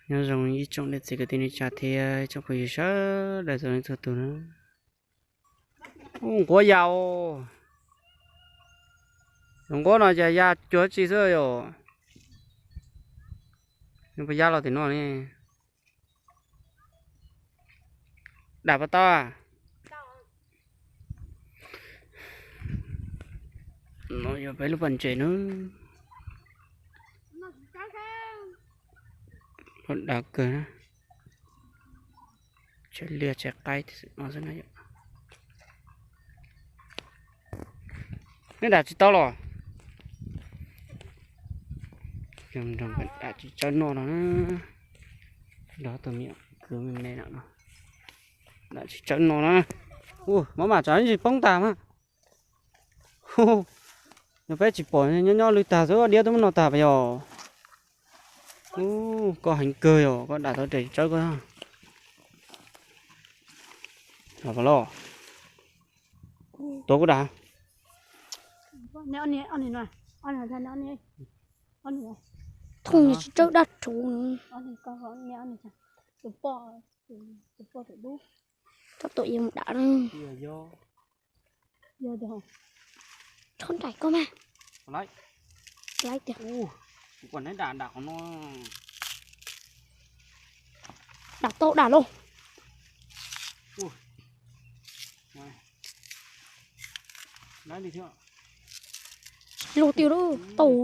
Nyob zoo ib tsoom niam txiv kwv tij neej tsa thiab tsoom phooj ywg sawv daws txhua leej txhua tus na. Ub, nquab yau. Tus nquab no cas ya cuag tsi xwb yom. Nws puas ya los tim no ne? Dam puas tau? No yog peb lub pas ntses na. Dav kawg na. Tshav liaj tshav qaib no xwb na yom. Neb dam tsis tau los? Dam tsis tsaub noj no na. Nrog tus me kwv me me no no. Dam tsis tsaub noj na. Ua, maj mam tsam ib ntsis poob tag mas. Yog peb tsis pom nyob nyob lwj tag xwb, diab twb muab noj tag pas yog. Ub, koj heev kawg yom, koj dam tau tes tsawb koj. Los los. Tuav kuv dam. Thooj tsis tsawb dab rhuv. Txhob tuam yus mus dam. Txhob nraim koj mas. Laiv tiag. Dam tau dam lauj. Luag tiag lauj, tau.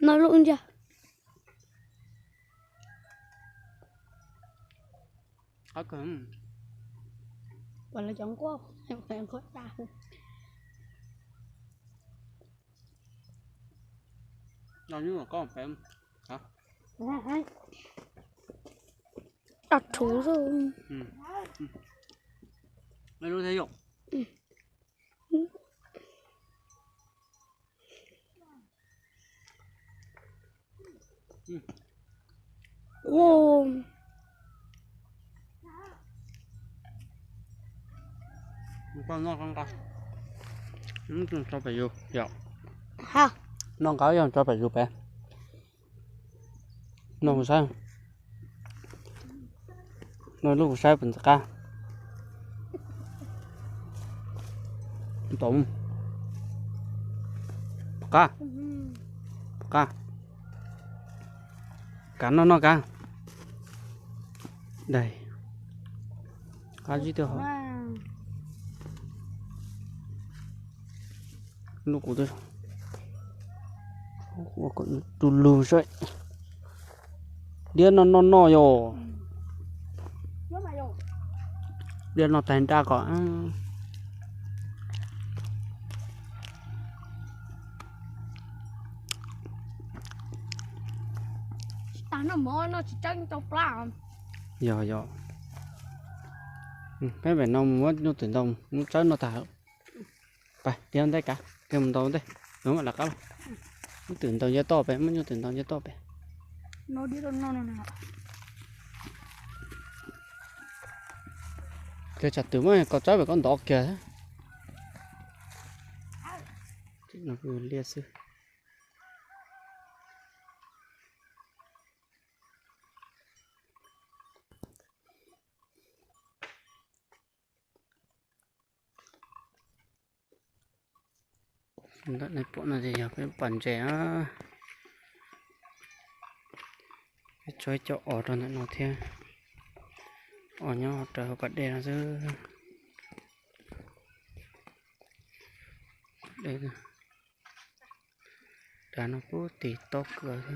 Noj lub ntsia. Qab kawg. Pas lawv cov nquab, nquab daj. Daj rhuv xwb. Lub thiab yom. Noj nqa, noj nqa yog tso pem yus pem. Noj kuv saib, noj lub kuv saib puas ntxim qab. Puas qab? Puas qab? Kav noj noj kav. Dai, qab zib twb hov. Lub kuv ua kom tu lug saib. Diab noj noj noj yom. Diab noj tag nrab kom. Yog yog. Peb pem no mus muab nyuj twm ntau, muab tsawb noj tag. Pais tiag ntej kav, kiag mus ntaus ntej, mam li qab los. Nyuj twm ntaus nce toj pem, muab nyuj twm ntaus nce toj pem. Kiag tsam twm muab koj tsawb pem koj ntov kiag. Liaj xwb. Ntawm nej pom no ces yog peb pas ntses na. Peb tso ib co os rau ntawm no thiab. Os nyob raws hauv pas dej no xwb. Dej, dav no pub tim tob kws,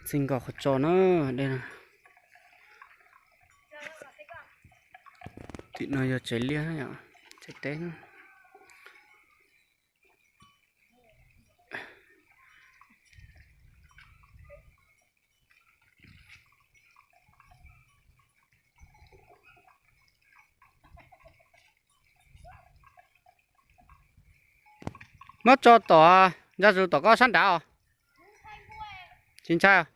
txij nkos qhov tso na, dej no. Tim no yog tsev liaj, tsev teb. Muab tso tom, ntsa zus tom koj sab nrad os. Tsis ntshai os.